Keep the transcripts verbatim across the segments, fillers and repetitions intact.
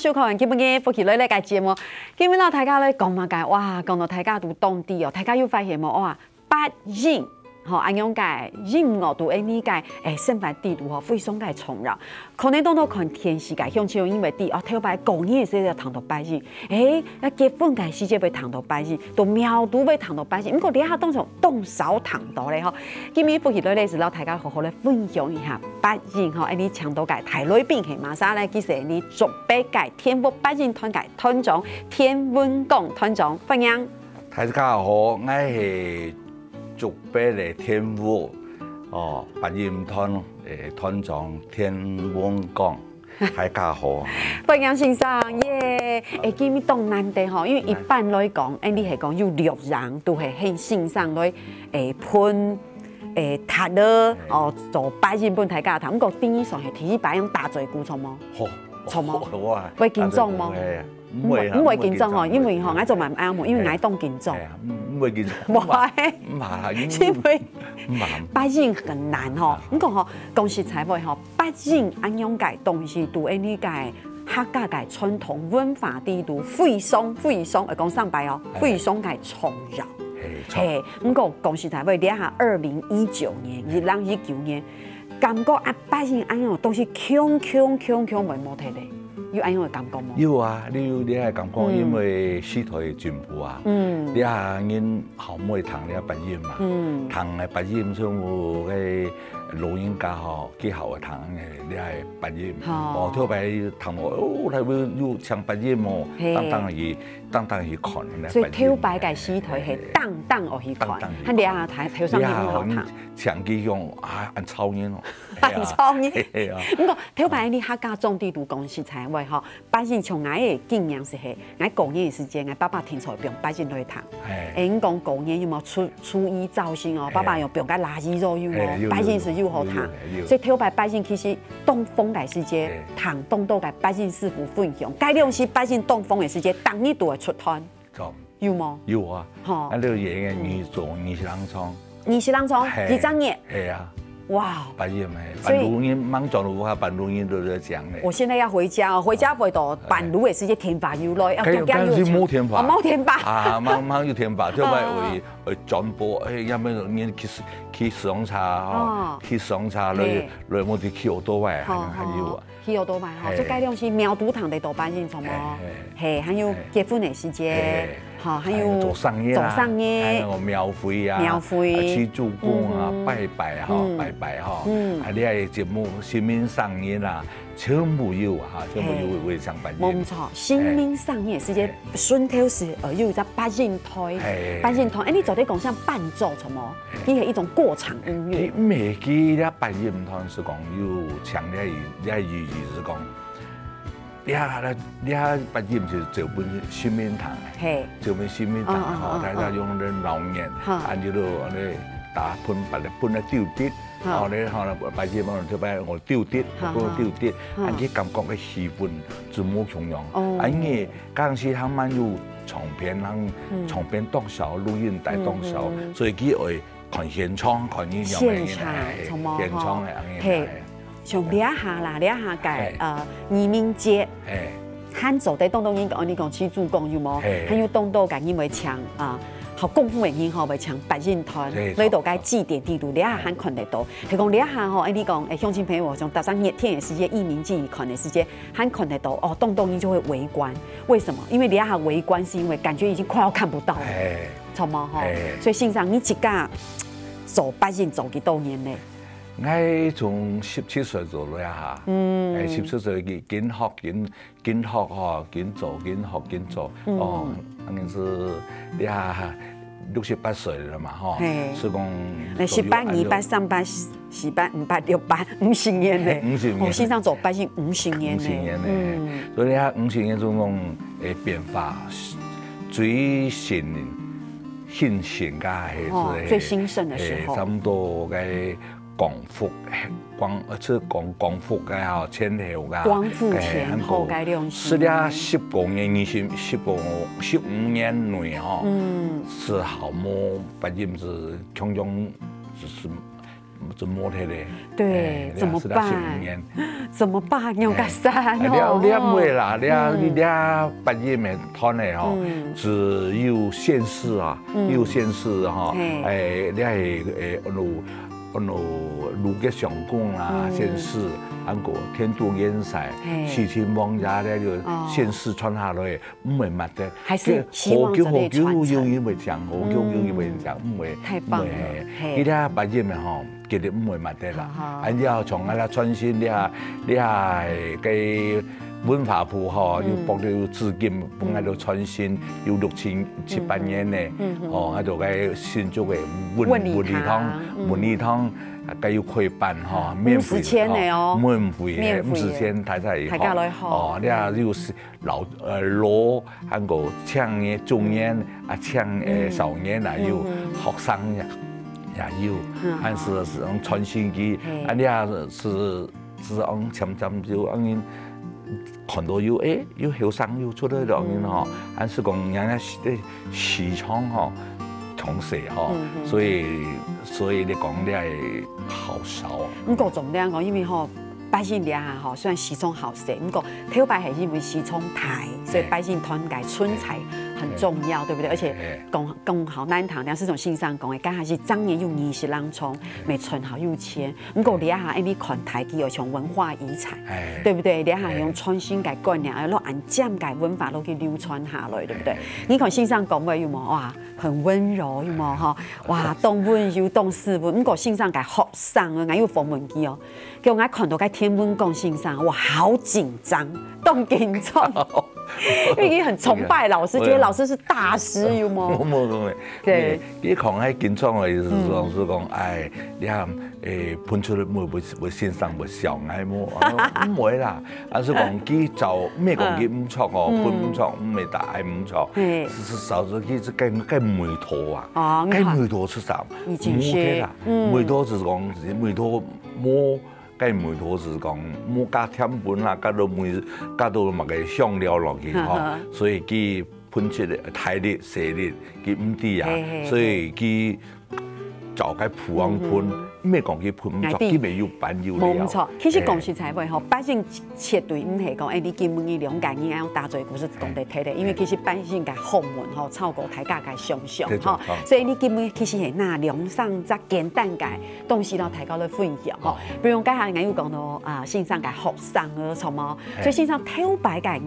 收看今晡日福氣來了个節目。今晡日摎大家來講麼个？哇，講到大家都當知哦，大家有發現無？哇，八音，吼，恁樣个音樂都在你个，誒，生活底肚吼，非常个重要。可能當多看電視个鄉親，因為知哦，頭擺過年个時節聽到八音，誒，該結婚个時節會聽到八音，到廟都會聽到八音，毋過這下當中當少聽到咧吼。今晡日福氣來了，就摎大家好好來分享一下八音吼，誒，你請到个大來賓係麼儕咧？其實你竹北个天屋八音團个 團長田文光團長，歡迎。大家好，𠊎係竹北个天屋，哦，八音團个團長田文光。大家好。歡迎先生，耶！誒，今日當難得吼，因為一般來講，誒，你係講有錄音，都係喊先生來，誒，分，誒，讀了，哦，做八音分大家聽。毋過第一上係第一擺用打嘴鼓，著無？好，著無？好，哇，會緊張無？打嘴鼓，嘿。 毋會啊，毋會緊張吼，毋會緊張，因為吼，毋會緊張。𠊎做嘛毋啱吼，因為𠊎當緊張。哎呀，毋，毋會緊張。無啊。毋怕，毋怕，因為因為毋怕。八音很難吼，毋過吼，講實在話吼，八音恁樣个東西，對𠊎个客家个傳統文化底肚非常非常，呃，講上擺哦，哎。非常个重要。嘿，著。嘿，毋過講實在話，這下二零一九年，二零一九年，感覺啊，八音恁樣東西強強強強會無忒咧。 有恁樣个感覺無？有啊，你有這个感覺，嗯。因為時代進步啊，嗯。這下人較毋會聽這八音嘛，嗯。聽个八音，像有个老人家吼，佢較會聽个這个八音。吼。哦，頭擺聽到，哦，佢有，有唱八音哦，嘿。當當去，當當去看該八音。所以頭擺个時代係嘿。當當愛去看，當當去看。佢這下台，頭上面好聽。這下人唱起用啊，恁吵人哦。 很吵呢。嘿啊。毋過，頭擺你客家莊底肚講實在話吼，八音像𠊎个經驗係，𠊎過年个時節，𠊎爸爸定著放八音來聽。嘿。誒，你講過年有無初，初一早晨哦，嘿。爸爸有放个拉二胡有無？嘿，有，有，八音係有好聽。有，有，有。所以頭擺八音其實當紅个時節，嘿。聽當多个八音師傅分享。該量時八音當紅个時節，逐日都會出團。 著。有無？有啊。吼。啊，你有演員，嗯。你做，你是人唱。你是人唱，嘿，一隻月。嘿啊。哇。八音嘿，所以半路人，吂轉屋下，半路人都在講咧。我現在要回家哦，回家會到半路个時節電話又來，要哎，講講又講。但是無電話。哦，無電話。啊，吂，吂有電話，就愛，哦。會，會轉播，哎，要不然你去，去上車吼，哦。去上車，來，嘿。來，無就去奧多拜，好，還，還有啊。好。 去奧多拜吼，嘿。所以該量時廟都聽得到八音，著無？嘿，嘿。嘿，還有結婚个時節，嘿。吼，還有還有做生意啦，做生意。還有廟會啊，廟會。啊，去做工啊，嗯，嗯。拜拜吼，嗯。拜拜吼。嗯。啊，你還有節目，神明生日啦，全部有啊，全部有，嘿。會唱八音。無錯，神明生日个時節，嘿。順頭係，呃，有一隻八音隊，嘿。八音團，誒，你做得講像伴奏，著無？ 佢係一種過場音樂。佢毋係，佢這八音團係講有強烈意，這意義係講，這，這八音係做分神明聽个，嘿。做分神明聽个吼，嗯，嗯，嗯，大家用恁鬧熱，好。啊，你就恁呢打分，把它分了丟滴，好。吼，你吼，八音嘛，特別我丟滴，好，分了丟滴，好。啊，你感覺个氣氛就無共樣。哦。啊，因為當時還吂有唱片，人嗯。唱片當少，錄音帶當少，嗯，嗯，嗯。所以佢會 看現場，看現場个人，現場，哎，著無？現場个人，嘿，哎。像這下啦，這下个，嘿。呃，義民節，嘿。還做得當多人講，你講去做工有無？嘿。還有當多个因為請，啊，學功夫个人吼，會請八音團，嘿，來到該祭典底肚，這下還看得到。嘿。係講這下吼，哎，你講，哎，鄉親朋友，像搭上熱天个時節，義民節看个時節，還看得到，哦，當多人就會圍觀。為什麼？因為這下圍觀是因為感覺已經快要看不到了。嘿。 著無吼？嘿。所以先生，你自家做八音做幾多年咧？𠊎從十七歲做落啊，嗯。哎，十七歲緊，緊學，緊，緊學吼，緊做，緊學，緊做。嗯。哦，恁樣係，呀，六十八歲了嘛，吼。嘿。係講，那十八、二八、三八、四八、五八、六八，五十年咧。五十年。哦，先生做八音五十年咧。五十年咧。嗯。所以啊，五十年中講，誒，變化，最新 興盛个係，哦，係，最興盛的時候。誒，差不多該光復，光，呃，係講光復个吼，前後个。光復前後該兩十年。係啊，十五年，二十，十五，十五年內吼，嗯。係好無八音係強強，就是就無忒咧。對，哎，怎麼辦？這係五年。怎麼辦？用个山哦。哎，你，你毋會啦，你，嗯。你，你八音个團个吼，嗯。只有縣市啊，嗯。有縣市吼，嘿。哎，你係，哎，有，有六个相公啦，嗯。縣市，還過天都縣西，嘿。四縣王爺咧，就哦。縣市傳下來，毋會滅忒。還係希望這類傳承。這好久好久有人會講，好久有人會講，嗯。毋會，太棒了，毋會，嘿。嘿。佢這八音个吼， 絕對毋會滅忒啦。好好。恁樣像𠊎兜傳承這，這个文化部吼，嗯。有撥了資金，分𠊎兜傳承，有六千七百年呢。嗯，嗯，嗯。哦，𠊎兜个新竹个文，文理堂。文理堂，嗯。文理堂，啊，該有開班吼，哦，免費个吼，五十千个哦。免費个，免費个。五十千大家，大家來吼。哦，這又係 老，呃，老，還過青年、中年，啊，青，呃，嗯。少年啊，有，嗯，嗯。學生也，也有，嗯，還係，係講傳承佢，嘿。啊，你也係，係講漸漸就，嗯，看到有，誒，有後生有出來了，嗯。人吼，還係講人家市，市場吼，同時吼，嗯，嗯。所以，所以你講你也好少。毋過重點講，因為吼， 八音這下吼，雖然市場好細，毋過頭擺係因為市場大，所以八音團个存在很重要，對不對？而且講，講好難聽，梁思成先生講个，該下係正月有二十零場，乜賺好有錢。毋過這下，哎，你看大佢又像文化遺產，對不對？這下用傳承个觀念，愛落恁尖个文化落去流傳下來，對不對？你看先生講話有無？哇，很溫柔，有無？吼，哇，當溫柔，當斯文。毋過先生个學生啊，𠊎有訪問佢哦。 叫𠊎看到該天文光先生，我好緊張，當緊張。因為你很崇拜老師，對啊。覺得老師是大師，有嗎？無，無，無，無。對。你，你講該緊張个意思係講，嗯。係講，哎，你看，誒，分出來會，會，會先生會笑𠊎無？啊，毋會啦，啊，係講佢照，毋係講佢毋著哦，嗯。分毋著，毋係大愛毋著，嘿。係，係，照佢係該，該味道啊，哦，該味道係啥？已經係，無忒啦，嗯。味道係講，味道 無，該味道係講，無加添分啦，加到味，加到麼个香料落去吼，所以佢分出个大粒、細粒，佢毋知啊，嘿，嘿，所以佢照該譜樣分，嗯，嗯。毋係講佢分毋著，𠊎知。佢乜有板有料。無錯，其實講實在話吼，嘿。八音絕對毋係講，哎，你今晡日兩個人愛用打嘴鼓係講得忒个，因為其實八音个學問吼，超過大家个想像吼，對，對，對。所以你今晡日其實係拿兩三隻簡單个 東西摎大家來分享吼。哦。比如講，剛才𠊎有講到，啊，先生个學生啊，什麼，嘿。所以先生頭擺个人，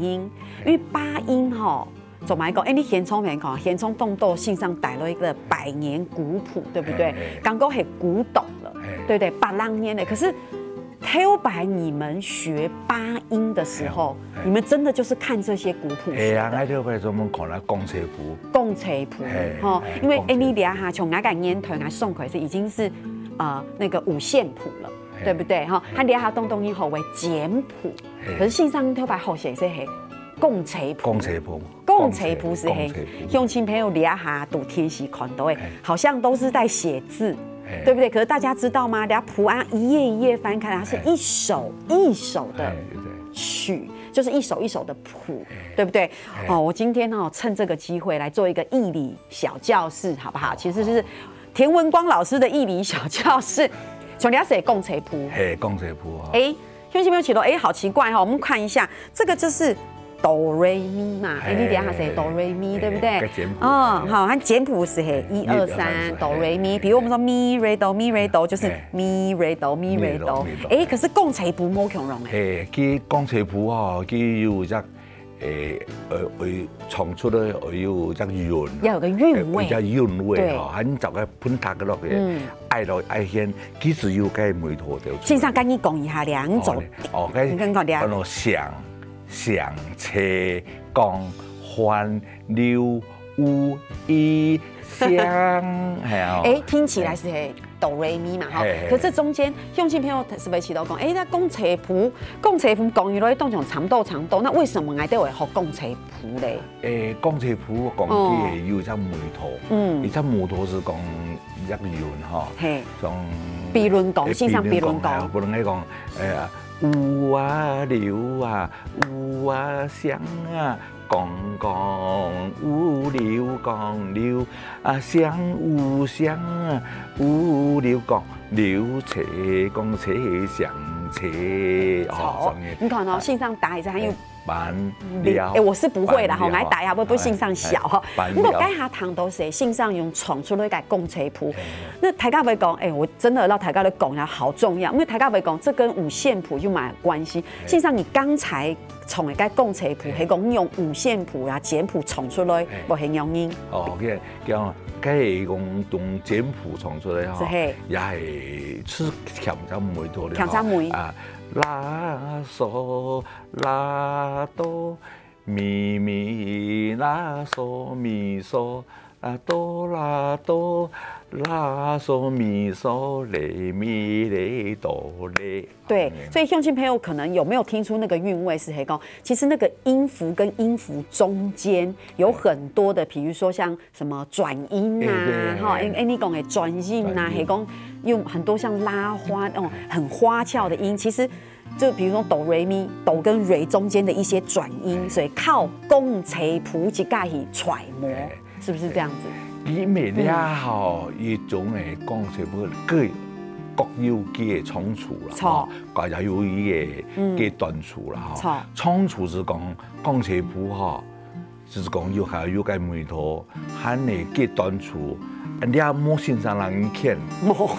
嘿。因為八音吼，做麼个講？哎，你現場面看，現場當多先生帶來一個百年古譜，對不對？嘿，嘿。剛剛係古董了，嘿。對不對？八零年的，可是頭擺你們學八音的時候，嘿，嘿。你們真的就是看這些古譜學的。係啊，𠊎頭擺專門看了講冊譜。講冊譜，嘿，吼，嘿，因為講冊譜。哎，你這下，像𠊎个年代，𠊎上課是已經是 呃，那個五線譜了，嘿。對不對？哈，嗯。佢這下當當然學會簡譜，嘿。可是先生頭擺學个係講冊譜。講冊譜。講冊譜係嘿，講冊譜。鄉親朋友這下在電視看到个，嘿。好像都是在寫字，嘿。對不對？可是大家知道嗎？這譜啊，一頁一頁翻開來，它是一首一首的嘿，對。曲，就是一首一首的譜，嘿。對不對？嘿。哦，我今天哦，趁這個機會來做一個義理小教室，好不好？其實是 田文光老師的義理小教室，像你這係講冊譜。嘿，講冊譜哦。哎，鄉親朋友聽到，哎，好奇怪哈，我們看一下，這個就是哆來咪嘛，哎，你等一下係哆來咪，對不對？嘿，較簡譜。哦，好，它簡譜是嘿，一二三，一二三，哆來咪。嘿，比如我們說咪來哆，咪來哆，就是嘿。咪來哆，咪來哆。咪來哆，咪來哆。哎，可是講冊譜無共樣哎。嘿，佢講冊譜哦，佢有一隻 誒，呃，會唱出來會有隻韻，要有個韻味。有隻韻味吼，對。還找個噴他个落去，嗯。愛落愛掀，其實有該味道就出來。先生，跟你講一下，兩種。哦，你，哦，該，你跟我講，按照上，上車，江，歡，流，烏，衣，香，係哦。誒，聽起來是嘿， 哆來咪嘛，吼。嘿，嘿。可是中間，鄉親朋友是不是都講，誒，那講冊譜，講冊譜講起來當像差不多差不多，那為什麼𠊎兜會學講冊譜咧？誒，講冊譜講起來有一隻味道，嗯。一隻味道是講一隻韻吼，嘿。像，比論講，誒，先生比論講。比論講，誒，不能講，誒，有啊，溜啊，有啊，想啊，講講，有溜講溜，啊，想有想啊，有溜講溜，切講切，想切。哦，好，上面。你看哦，哎，線上打也是很有哎，蠻溜。哎，我是不會啦，吼，蠻溜。來打一下，會不會線上小哈？哎，蠻溜。不過該下談到係線上用創出來个講冊譜，哎。那大家會講，哎，我真的要大家來講一下，好重要，因為大家會講，這跟五線譜有麼關係？哎。線上你剛才從一個講冊譜，哎。係講你用五線譜啊、簡譜創出來，哎。無係樣人。哦，OK，這樣，該係講用簡譜創出來吼，是嘿。也係，係欠差毋多了吼。欠差毋多。啊，拉嗦 拉哆咪咪拉嗦咪嗦，拉哆拉哆，拉嗦咪嗦，来咪来哆来。对，所以乡亲朋友可能有没有听出那个韵味是黑讲，其实那个音符跟音符中间有很多的，比如说像什么转音啊，哎，对，对，哈，对。哎，哎，你讲的转音啊，转音。黑讲有很多像拉花那种很花俏的音，其实 就比如说哆来咪，哆跟来中间的一些转音，哎。所以靠讲冊譜自家去揣摩，哎。是不是这样子？因為這吼，嗯。一種个講冊譜各，各有佢个長處啦，著。吼，各也有佢个，嗯。个短處啦，吼。著。長處係講，講冊譜吼， 就係講有還有个味道，還係个短處，你也無欣賞人牽。無。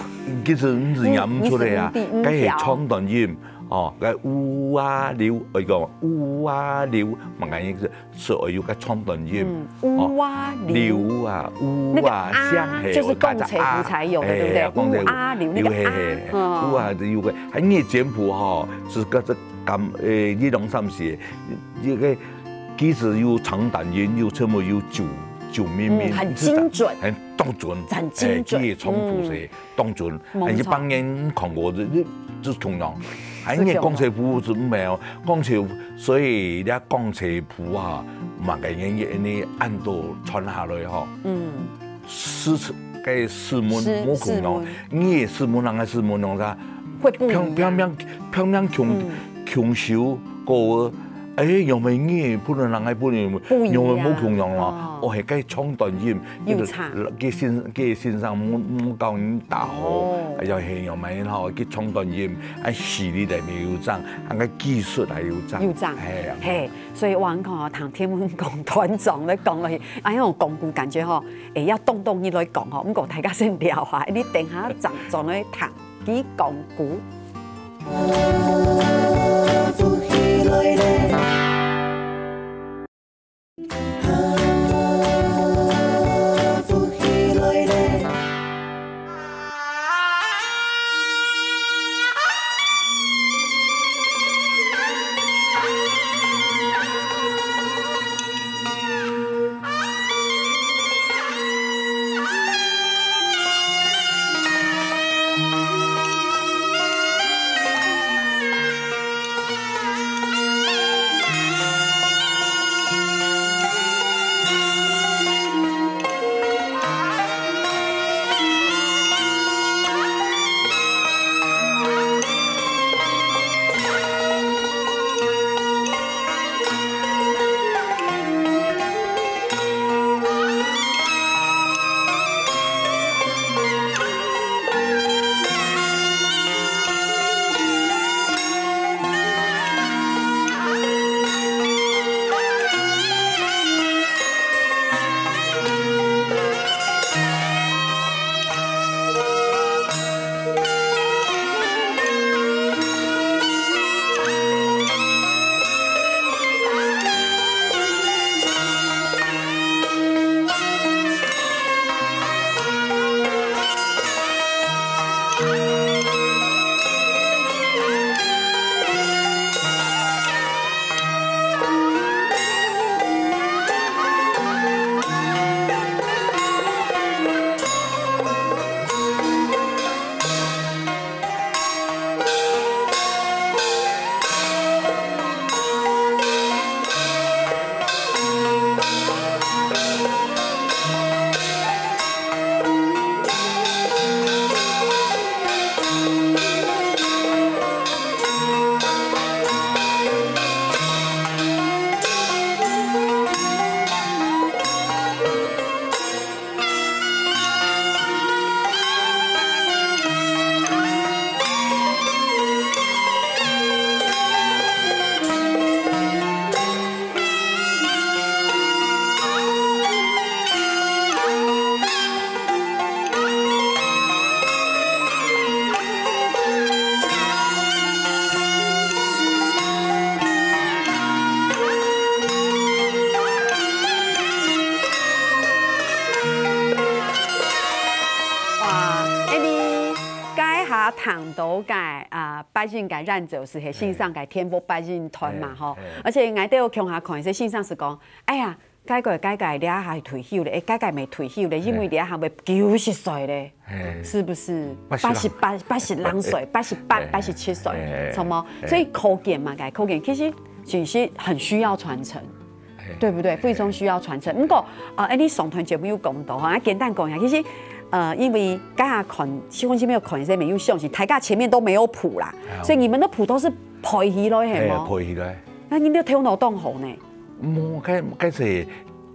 其實你係念毋出來啊，你是毋知，該係長短音，哦，該有啊溜，愛講有啊溜，麼个意思？係愛有个長短音。嗯，哦，有啊溜。溜啊，有啊，那個啊，像係就是講冊譜才有的，有加隻啊，對不對？哎，講冊有啊溜，那個啊，溜，嘿，嘿，嗯。有啊，有个，還念簡譜吼，係个這感，誒，一兩三四，這个 其實有長短音，有全部有九，九咪咪，嗯，很精準。很當準，很精準。哎，佢个長度係當準。嗯，無錯。哎，一般人看過，這，這，這共樣。哎，你講冊譜係毋係哦？講冊，所以你講冊譜啊，嘛，个人个呢，按到傳下來吼。嗯。 係，該係文，係，無共樣。係文。你个係文，人个係文，用啥？會不一樣。偏，偏，偏，偏偏共，嗯。共修過，哎，用个你个本人，人个本人，不一樣。用个無共樣咯。哦。哦，係該長短音，有差。該先，該先生無，無教你打好，哦。哎呀，係用个吼，該長短音，哎，視力个也有差，啊，該技術也有差。有差。哎呀。嘿，所以我講哦，聽天文講團長咧講落去，哎喲，講古感覺吼， 會要動動你來講吼，毋過大家先尞下，你等下正轉來談佢講古。啊，聽到个啊，八音个演奏是係先生个天福八音團嘛，吼。而且𠊎兜共下看，係先生係講，哎呀，該个該个這下係退休咧，該个乜退休咧，因為這下會九十歲咧，是不是？八十八、八十零歲，八十八、八十七歲，什麼？所以可見嘛，該可見其實其實很需要傳承。 對不對？非常需要傳承。毋過，呃，恁呢上段節目有講到吼，啊，簡單講一下，其實，呃，因為大家看，新聞上面有看一些沒有相信，大家前面都沒有譜啦，所以你們的譜都是背起來，係無？背起來。那你的頭腦當好呢？無，該該係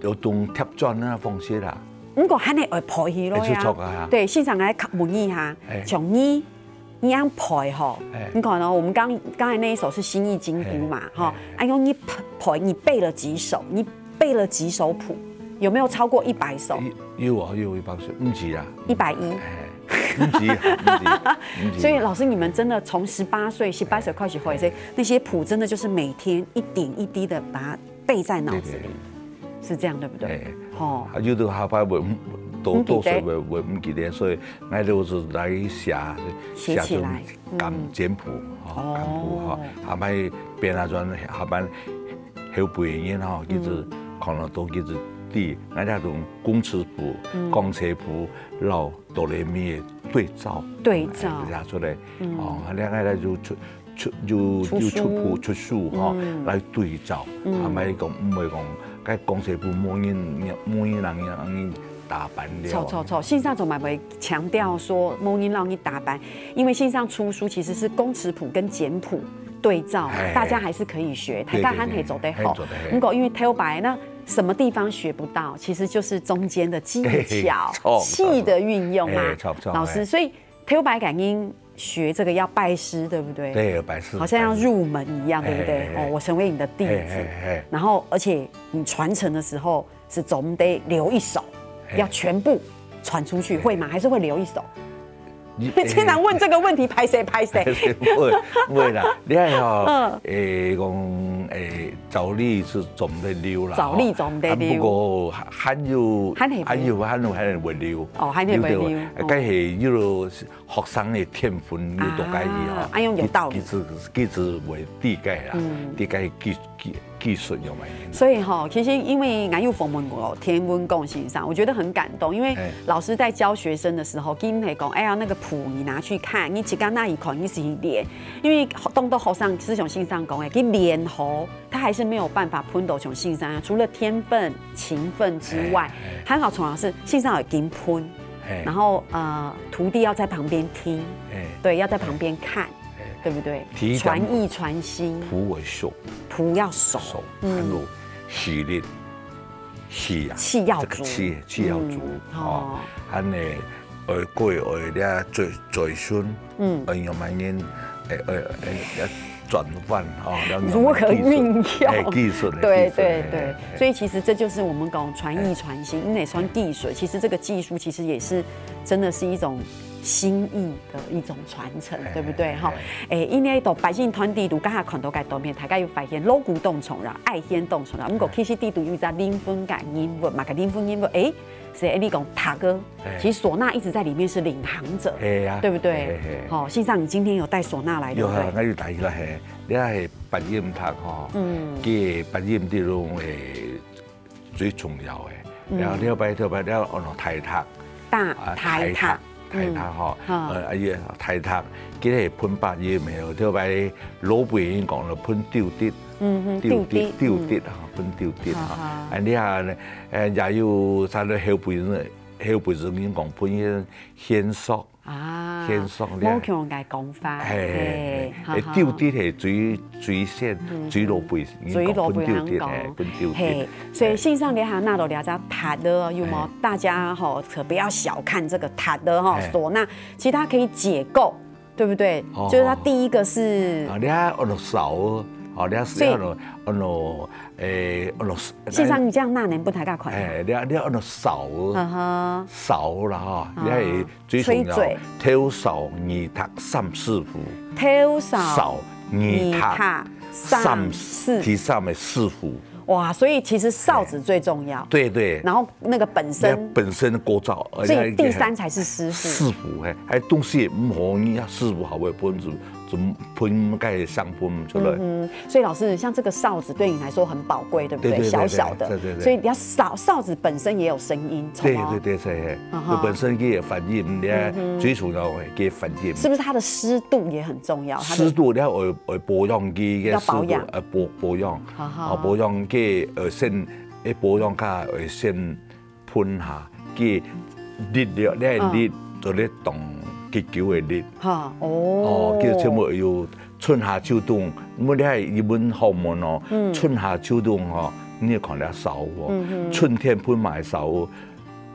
有種貼磚个方式啦。毋過還係愛背起來啊。會出錯啊。對，先生來問一下，像你 你恁樣背吼，你看哦，我們剛剛才那一首是新藝金鼓嘛，吼，哎，用你背，你背了幾首？你背了幾首譜？有沒有超過一百首？有啊，有一百首，毋止啊，一百一，哎，毋止啊，毋止，毋止。所以老師，你們真的從十八歲，十八歲開始會，所以那些譜真的就是每天一點一滴的把它背在腦子裡，是這樣對不對？吼，啊，有的下擺會多多少會會毋記得，所以 𠊎就係來寫寫起來，簡簡譜，吼，簡譜，吼，下擺變啊轉，下擺後輩人吼，其實看得到，其實知，𠊎這種工尺譜、鋼尺譜、摎哆來咪个對照，對照，寫出來，哦，恁樣𠊎就出出就就出譜出書吼，來對照，下擺講毋會講，該鋼尺譜無人無人人人 打扮了。錯錯錯，先生從來不會強調說無人讓你打扮，因為先生出書其實是工尺譜跟簡譜對照，大家還是可以學，大家還可以做得好。毋過因為頭擺呢，什麼地方學不到，其實就是中間的技巧、氣的運用啊，老師。所以頭擺感應學這個要拜師，對不對？對，拜師，好像要入門一樣，對不對？哦，我成為你的弟子，然後而且你傳承的時候 係總得留一首，要全部傳出去，會嗎？還是會留一首？竟然問這個問題，歹勢歹勢。毋會毋會啦，你看吼，誒，講誒，照理係總得留啦，照理總得留。不過還有還有還有還會留，哦，還會留，該係有 學生个天分有到該去吼，啊，用有道理。其實其實會知該啦，知該技技技術用來。所以吼，其實因為𠊎有訪問過田文光先生，我覺得很感動，因為老師在教學生的時候，跟他講，哎呀，那個譜你拿去看，你自家拿去看，你自己練，因為當多學生，就像先生講的，去練吼，他還是沒有辦法分到像先生一樣，除了天分、勤奮之外，還好重要是先生有跟分。 然後呃，徒弟要在旁邊聽，對，要在旁邊看，對不對？傳藝傳心，譜要熟，譜要熟，還有氣力，氣啊，氣要足，氣氣要足哦，還呢，愛過愛了嘴嘴唇，嗯，愛用慢音，誒誒誒，要轉換哦，要如何運用，哎，技術，對對對，所以其實這就是我們講傳藝傳心，因為傳技術，其實這個技術其實也是 真的是一種心意的一種傳承，對不對？哈，誒，因為到八音團裡肚，剛才看到个短片，大家有發現老古董重要，愛現當重要。毋過其實裡肚有一隻靈魂个人物，麼个靈魂人物，誒，係你講達哥，其實嗩吶一直在裡面是領航者，係啊，對不對？好，先生，你今天有帶嗩吶來，對不對？有啊，𠊎有帶起來，嘿，你看係八音達吼，嗯，佢八音裡肚誒 最重要个。然後頭擺頭擺了安到大達，大啊大達，大達吼，呃，啊也大達，佢係分八音个，頭擺老輩人講了分九笛，嗯哼，九笛，九笛，九笛吼，分九笛吼。啊你看，呃，也有啥个後輩人，後輩人講分弦索， 啊，弦索了。無共个講法，嘿嘿嘿，嘿，哈哈。九笛係最最先，最老輩，最老輩人講，嘿，分九笛，嘿，分九笛。所以先生這下拿到這隻達仔哦，有無？大家吼，可不要小看這個達仔吼，嗩吶，其實它可以解構，對不對？哦。就是它第一個是啊，你看安到掃，哦，你看，所以安到，安到，誒，安到，先生，你這樣拿能不太大款？哎，你看，你看安到掃，嗯哼，掃啦哈，你看 最重要，吹嘴，頭掃二踏三視符。頭掃，掃二踏，二踏三視，第三个視符。哇，所以其實哨子最重要。對對，然後那個本那身，本身過燥，而所以且第三才是師傅。師傅，嘿，哎，東西毋好，你要師傅好會分，怎麼分該香分出來？嗯，所以老師，像這個哨子對你來說很寶貴，對不對？對對對小小的，對对对所以你要哨哨子本身也有聲音，對懂嗎對对，係係，嗯哼佢本身佢个反應，你最重要个反應。是不是它的濕度也很重要？它的濕度了，愛愛保養佢个要保養濕度，呃保保養，好好啊保養佢呃先，愛保養佢呃先噴下，佢日了，你日做得當結久个日。哈哦哦，，佢全部有春夏秋冬，因為你係日本學問哦，春夏秋冬哦，你看了少哦，春天噴埋少哦，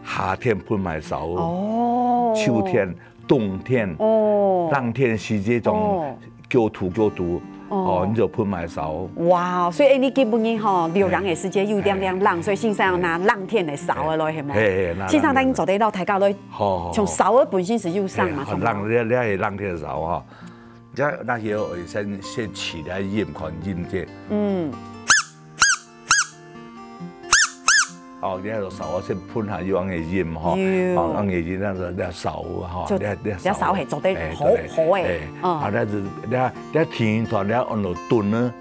夏天噴埋少哦，哦，秋天、冬天、哦，冷天時節種哦九度九度哦，你就噴埋少哦。哇，所以哎，你今晡日吼，流浪个時節有點點冷，所以先生拿冷天來掃个咯，係無？嘿嘿，那先生，等你做得到大家咯，好好好從掃个本身是有上嘛，嘿從冷，你你係冷天少哈，這那些先先起來飲看飲這，嗯，哦，你還有少先噴下有恁个飲哈，有哦，恁个飲那個那少哈，就你你你掃係做得好哎對好欸哎嗯啊，那是你你天團你按落燉呢，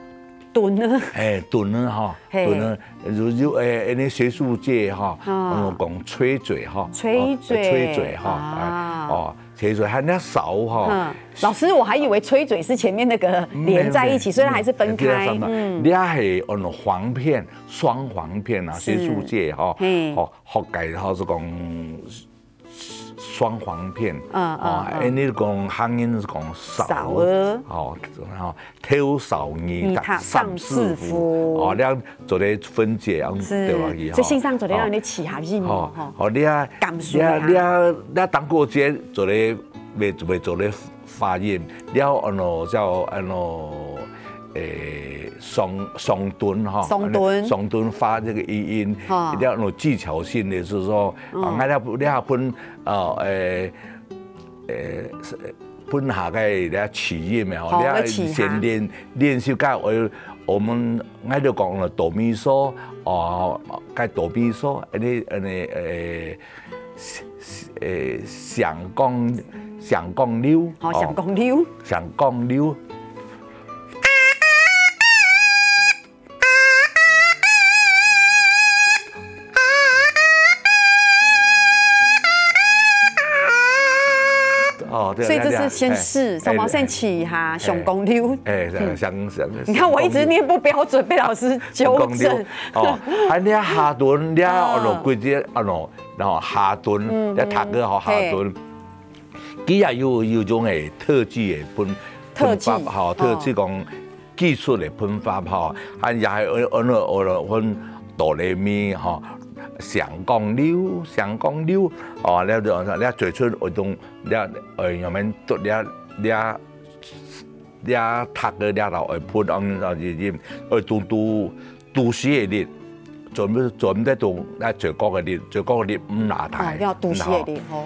燉呢，哎，燉呢哈，嘿燉呢，有有哎，那學術界哈，啊我們講吹嘴哈，吹嘴哦吹嘴哈，啊哎哦，吹嘴還要少哈嗯，，老師，我還以為吹嘴是前面那個連在一起，雖然還是分開，嗯，你還係用黃片、雙黃片啊，是學術界哈，嘿哦，學界哈是講雙黃片，嗯哦，嗯哎，你講客人是講少少啊哦，然後頭少二二搭搭三三四四副副，哦，你要做得分解，嗯，是對吧？，所以先生做得讓你起下音哦哦，，哦，你啊，感受你啊，下你啊，你啊，當過節做得袂袂做得發音，了按照按照，誒，上上蹲哈，上蹲上蹲發這個音音，哈了按照技巧性的是說，嗯啊，你啊你啊分，呃，誒誒，分下個你啊起音的好吼，你啊我起下先練練習個，我我們我就講了哆咪嗦，哦，該哆咪嗦，你你誒。 誒，上降上降流，好，哦上降流，上降流。哦，對所以這對是先試，哎什麼先試哈，上降流。哎，哎，上上，你看我一直念不標準，被老師糾正。哦，還你下蹲，你嗯落規隻，啊喏，然後下蹲，嗯你讀个吼下蹲，佢也有有種誒特技誒噴特技噴法吼，特技講技術誒噴法吼，啊也係按按按分哆來咪吼，上降流，上降流，哦，了了了做出活動，了呃，下面做了了。 這讀个這頭愛噴，安到音，愛堵堵堵死个力，做毋做毋得堵來嘴角个力，嘴角个力毋拿哦大，，要堵死个力吼。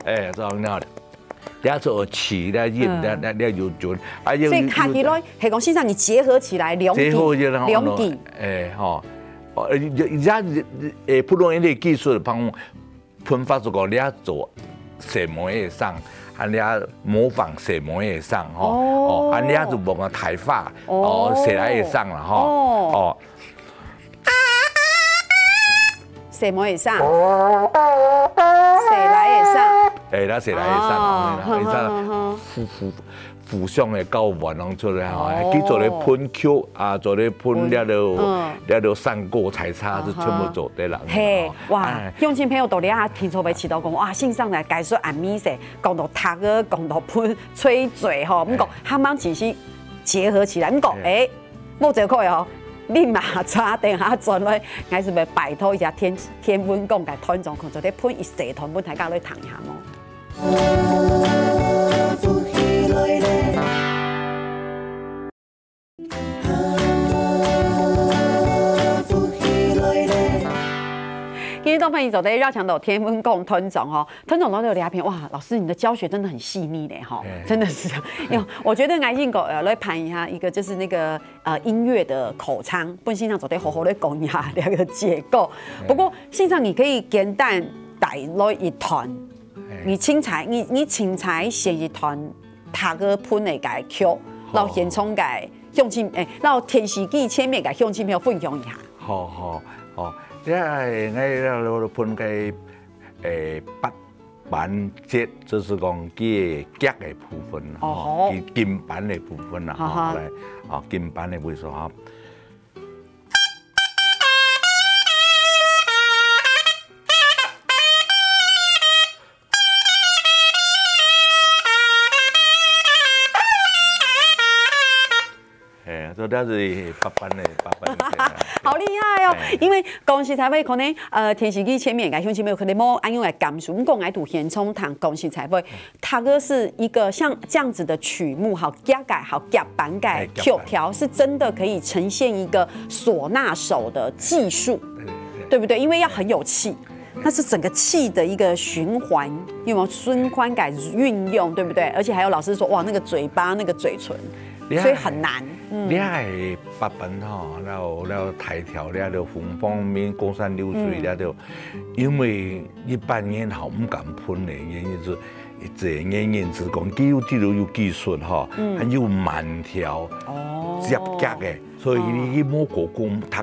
哎，這樣了，這做起來音，嗯這這這有準，啊，有所以卡起來，係講先生你結合起來兩最後就技，兩技，哎吼，哦，呃，人家誒，普通人个技術，幫噴發出个，你愛做細妹个聲，啊，你愛模仿細妹个聲吼，哦哦，啊，你愛做模仿大話，哦哦，細倈个聲啦吼，哦哦。 細妹个聲，細倈个聲，哎，那細倈个聲，哦那一聲好好好好互互互相个交換弄出來吼，哦佢做得噴曲啊，做得噴了了嗯了了上過採茶，就全部做得啦。嘿，哇哎，鄉親朋友到底啊，聽說會試到講，哇，先生來解說恁仔細，講到讀个，講到噴吹嘴吼，毋過他們其實結合起來，毋過嘿誒，無走開哦，你嘛差等下轉來，還是要拜託一下天天文講个團長，看做得噴一細段，分大家來聽一下無？歡迎做得邀請到天文講團長哦，團長來到這片，哇，老師你的教學真的很細膩嘞哈，真的是。因為我覺得𠊎應該呃來辦一下一個就是那個呃音樂的口唱，分先生做得好好的講一下這個結構。不過先生你可以簡單帶來一段，你清彩你你清彩寫一段，讀个分的个曲，然後現場个鄉親誒，然後電視機前面个鄉親朋友分享一下。好好好，這𠊎這分个誒八 板節，就是講佢个腳个部分，哦吼，吼，佢金板个部分啦，吼，好好。來，哦，金板个位所，吼。嘿，所以這是八板个，八板个。好厲害哦！因為講實在話，可能呃電視機前面个鄉親朋友可能無恁樣个感受，毋過𠊎在現場聽，講實在話，它个是一個像這樣子的曲目，好夾个，好夾板个曲調，是真的可以呈現一个唢呐手的技術，對不對？因為要很有氣，那是整个气的一个循环，有没有？循环感运用，对不对？而且还有老师说，哇，那个嘴巴、那个嘴唇，所以很难。嗯，你个八板吼，然后然后台调，然后风光明、高山流水，然后，因为一般人吼毋敢喷的原因是，这原因是讲，佢有这个有技术吼，嗯，还有慢调，哦，接脚的。 所以你去摸过功，读，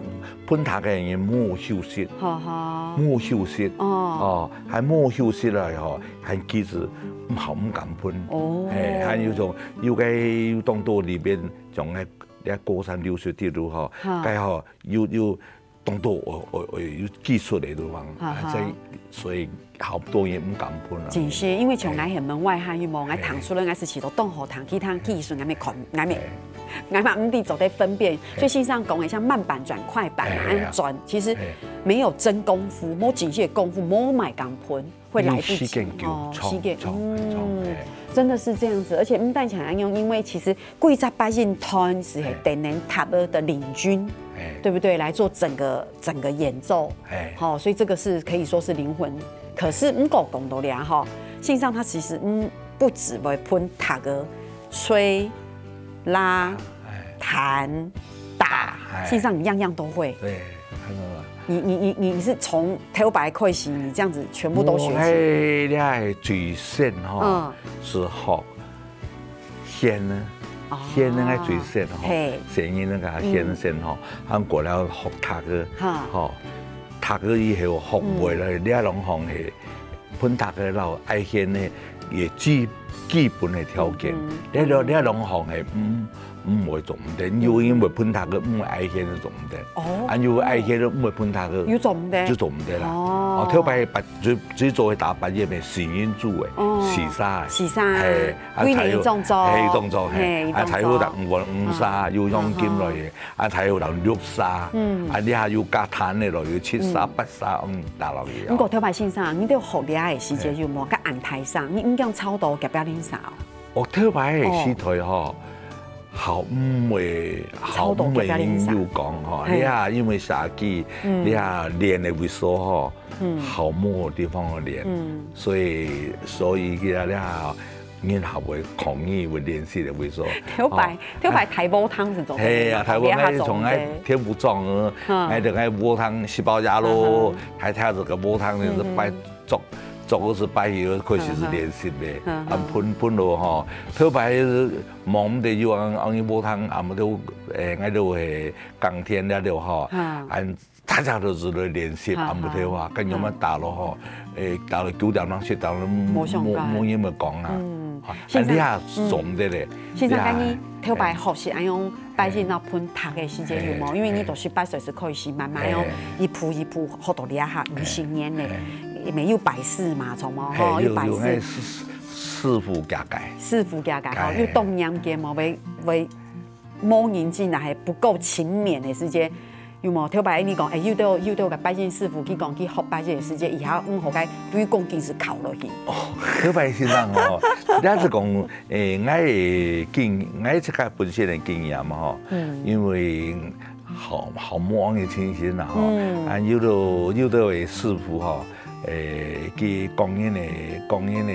喷读个人摸休息，哈哈，摸休息，哦，哦，还摸休息了以后，还其实毋好，毋敢喷，哦，嘿，还有种，有个有当多里边，像个，个高山流水滴落吼，哈，该吼，有，有当多，哦，哦，哦，有技术的地方，哈哈，啊，所以，所以 好多人毋敢喷啊。真是，因為像𠊎係門外漢，有無？𠊎聽出來，𠊎是試著當好聽，其他技術𠊎無看，𠊎無，𠊎嘛毋知做得分辨。所以先生講个，像慢板轉快板啊，哎，哎呀，恁轉，其實哎，沒有真功夫，無精細的功夫，無買港喷，會來不及。因為時間久，哦，長，時間，長，嗯，哎。真的是這樣子，而且毋單淨恁樣，因為其實 幾隻八音團是係等等他們的領軍，哎，對不對？來做整個，整個演奏，哎，好，所以這個是可以說是靈魂。可是毋過講到這吼，先生他其實嗯不只會噴他个吹、拉、哎，彈、打，哎，先生你樣樣都會。對，看到了。你你你你是從頭擺開始，你這樣子全部都學習？我係，你係最先吼，嗯，是學 弦呢，哦，弦呢，愛最先吼，嘿，弦音那个弦先吼，嗯，還過了學讀个，哈，吼，讀个以後學會了，嗯，這兩項係噴讀个摎愛弦呢，也基，基本的條件。嗯，這兩，這兩項係毋，毋會做毋得，有因為噴讀个毋會愛弦就做毋得，哦，啊，有愛弦就毋會噴讀个，又做毋得，就做毋得啦。哦，哦，頭擺八，最，最早个打八音个，弦音組个，哦，四儕个，四儕个。嘿， 啊，歸年一種組，才有，嘿，一種組，嘿，嘿，啊，一種組。才有人五，五儕，啊，有獎金落去，啊，啊，啊，才有人六儕，嗯，啊，你還有加彈个咯，有七儕、嗯，八儕，嗯，打落去哦。毋過頭擺先生，你兜學這个時節有無？嘿，佮安排上，你毋講操到幾百零儕哦？哦，頭擺个時代吼，哦，好毋會，好毋會有講吼，嘿，你啊，因為社區，嗯，你啊，練个位所吼， 嗯，好無地方去練，嗯，所以，所以佢啊，人還會抗議，會練習个位所。頭擺，哦，頭擺大禾埕係做，係啊，大禾埕從𠊎天福庄，嗯，𠊎就𠊎禾埕細胞家咯，嗯，還聽這个禾埕就是拜，嗯，嗯，逐，逐个係拜一開始係練習个，嗯，嗯，啊，噴，噴落吼，頭擺係忙得有啊，啊，禾埕啊，毋就，誒，𠊎就係耕田了了吼，嗯，啊， 大家都係來練習，哈哈，啊，毋對話，跟人們打咯吼，嗯，誒，打到九點鐘、十點鐘，無相干，無，無人會講啊。嗯，啊，先生，你也做毋得咧，嗯，先生，你也，該你頭擺學習恁樣，拜神啊，噴讀个時間有無？嘿，因為你都係八歲時開始，慢慢樣，嘿，一步一步學到這下五十年咧，嘿，也沒有拜師嘛，從無吼，嘿，有，有拜師。有，哎，師，師傅教个。師傅教个吼，嘿，有當嚴格無？會，會 無人氣，若係不夠勤勉个時節，有無？頭擺你講，誒，有兜，有兜个八音師傅去講，去學八音个時節，以後毋好該對講經係考落去。哦，頭擺先生哦，你係講，誒，𠊎个經，𠊎自家本身个經驗吼，嗯，因為好好望个情形啦吼。嗯。啊，有兜有兜个師傅吼，誒，佢講人个講人个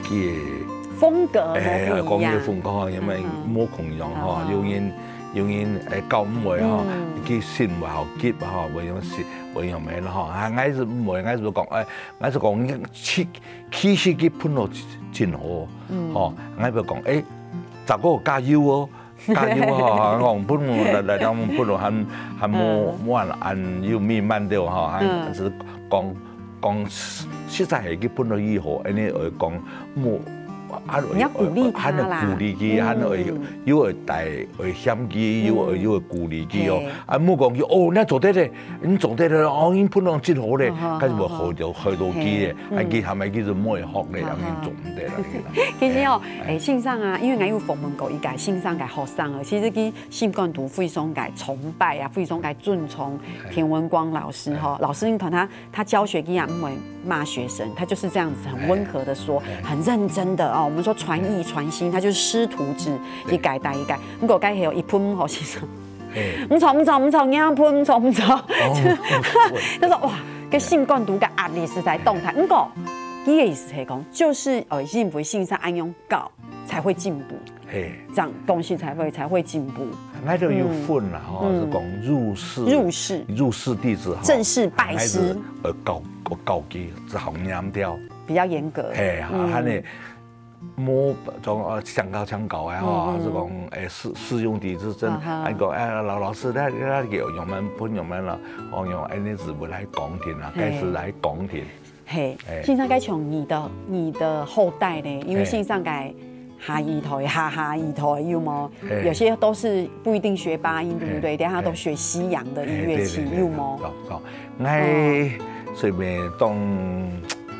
佢个風格無共樣。誒，講个風格吼，因為嗯哼。無共樣吼，嗯哼。有人有人誒教毋會吼，嗯。佢心會好急吼，會用心會用咩啦吼。啊，𠊎係毋會，𠊎係講，誒，𠊎係講，其其實佢噴到真好，嗯。吼，𠊎係講，誒，大哥加油哦！ 加油吼，講噴來來講噴到還還無嗯。無恁有密慢掉吼，還嗯。係講講實在係佢噴到以後，恁呢會講無啊，你要鼓勵他啦。還會鼓勵佢，嗯。還會又會帶會嫌佢，又會嗯。又會鼓勵佢哦。嘿。啊，莫講佢哦，你做得咧，你做得咧，哦，你噴到真好咧，哦，該係會害到害到佢咧，嘿。啊，佢嗯。還會佢就無會學咧，哦，然後做毋得啦。其實哦，哎。誒，先生啊，因為𠊎有訪問過一個先生个學生哦，其實佢 心肝肚非常个崇拜啊，非常个尊崇哎。田文光老師哈。哎。老師，你看他，他教學一樣，不会骂学生，他就是这样子很温和的说，哎。很认真的哦。我们说传艺传心，他就是师徒制，对。一改带一改。不过该还有一喷吼，先生，哎。唔错唔错唔错，你要喷唔错唔错。哦，他说哇，个心肝肚个压力实在动态。不过，佢个意思系讲，就是呃，认为先生安样教才会进步。 嘿。这样东西才会才会进步。𠊎都有分啦吼，嗯。係講入室入室入室弟子吼，正式拜师。還係呃高高級，只好念掉。比較嚴格。嘿，嗯。還呢，無種呃相高相高个吼，嗯嗯。係講誒師師兄弟子真，啊哈。還講誒老老師，那那个有没有分有没有了？哦，有，哎，那子不来讲听啊，嘿。開始来讲听。 嘿，哎。先生，該像你的你的後代呢？因為先生个下一代、下下一代有無？哎。有些都是不一定學八音，對不對？哎。等下都學西洋的音樂器，哎，對，對，對，有無？有，有。哦。𠊎雖然當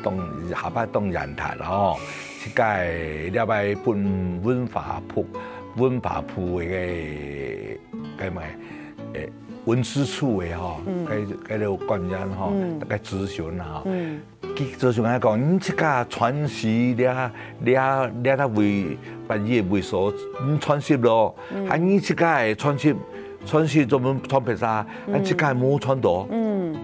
當下擺當然談吼，這个禮拜分文化部文化部个个个咩？誒，文資處个吼，嗯。該該个官員吼，嗯。大概諮詢啦吼。嗯。 佢就想愛講，你自家傳習這這這个為八音為所，你傳習咯，嗯。還你自家个傳習傳習專門傳別儕，嗯。啊自家無傳到。嗯。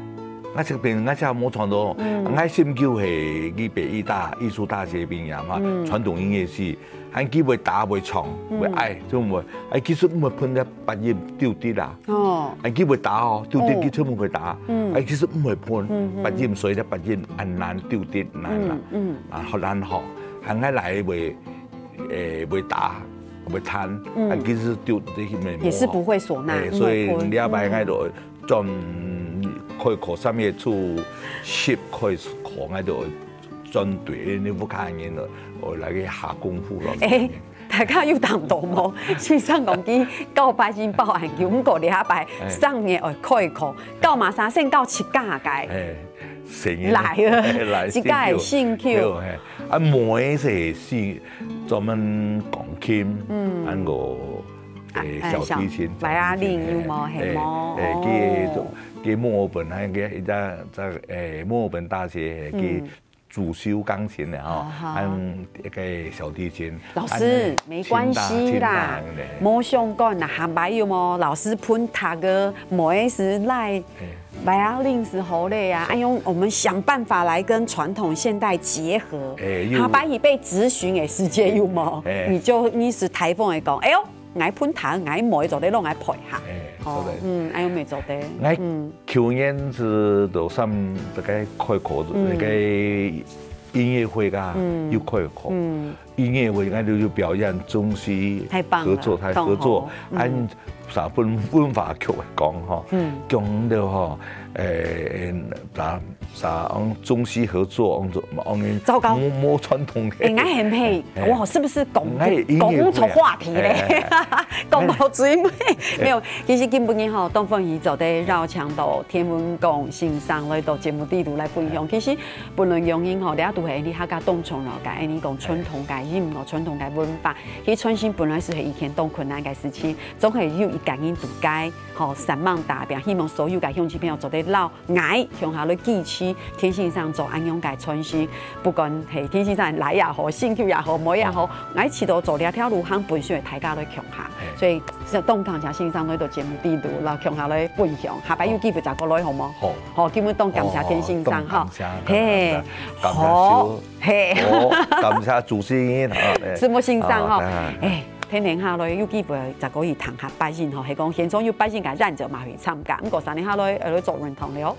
啊這邊啊自家無傳到，嗯。啊𠊎心臼係去北藝大藝術大學畢業嘛，嗯。傳統音樂系，還佢會打會唱，嗯。會愛，就會，啊其實毋會分這八音丟滴啦。 哦。啊佢會打哦，丟滴佢全部會打。嗯。啊其實毋會分，嗯嗯。八音，所以咧八音恁難丟滴難啦。嗯嗯。啊好難學，還愛來會誒會打，會彈，嗯。啊其實丟滴佢也是不會嗩吶，哎，毋會分。所以禮拜𠊎就專開課，三月初十開課，𠊎就專對你屋下人咯，我來去下功夫咯。哎， 大家有聽到無？先生講佢教八音教恁久，毋過這下擺哎。上年愛開課，教麼儕先教自家个。哎，聲音。來啊，哎來，自家个興趣。興趣，哎。啊妹係專門鋼琴，嗯。還有，哎，哎，小提琴，小，violin，小提琴，有無？哎，係無？哎，去，哦。去墨爾本，還去一隻，隻，哎，墨爾本大學，去嗯。 主修鋼琴个吼，啊哈。還有一个小提琴。老師，還有沒關係啦，清大，清大个。無相干啦，下擺有無？老師分讀个，無意思，來，嘿。violin係好个啊，是。哎喲，我們想辦法來跟傳統現代結合。哎，有。下擺佢被質詢个時節有無？哎。你就，你係台風个講，哎喲， 𠊎分彈，𠊎妹做得摎𠊎陪下。哎，哦，做得。嗯，恁樣乜做得。𠊎嗯。舊年係到三，該个開課，嗯。該个音樂會啊，嗯。有開課。嗯。音樂會，𠊎就有表演中西合作，太棒了，太合作。當好。嗯。恁啥分文化局來講吼，嗯。講到吼，誒，啥 啥，講中西合作，講做，講个糟糕。無，無傳統个。哎，𠊎很配，哎。我是不是講，𠊎个音樂會啊。講錯話題咧？哎，哎，哎。講到最尾，哎。沒有，其實今晡日吼，當歡喜做得邀請到田文光先生來到節目裡肚來分享。哎。其實本來用音吼，這都係你客家當重要个，哎，你講傳統个音樂、傳統个文化，其實傳承本來係以前當困難个事情，總係有一個人獨家，吼，三網打拚，希望所有个鄉親朋友做得摎 𠊎共下來支去田先生做恁樣个傳承，不管係田先生倈也好，心臼也好，妹也好，𠊎試著做這條路行分享大家來共下。所以，當感謝先生來到節目裡肚，摎共下來分享。下擺有機會再過來好無？好。好，今日當感謝田先生哈。哦，當感謝，嘿，感謝，感謝好，秀。嘿。好，感謝主持人哈。哎。承蒙先生哈。好，哎。哎，天天下來有機會再過去談下八音吼，係講現場有八音个演奏嘛去參加，毋過三年下來，呃，來做運動了。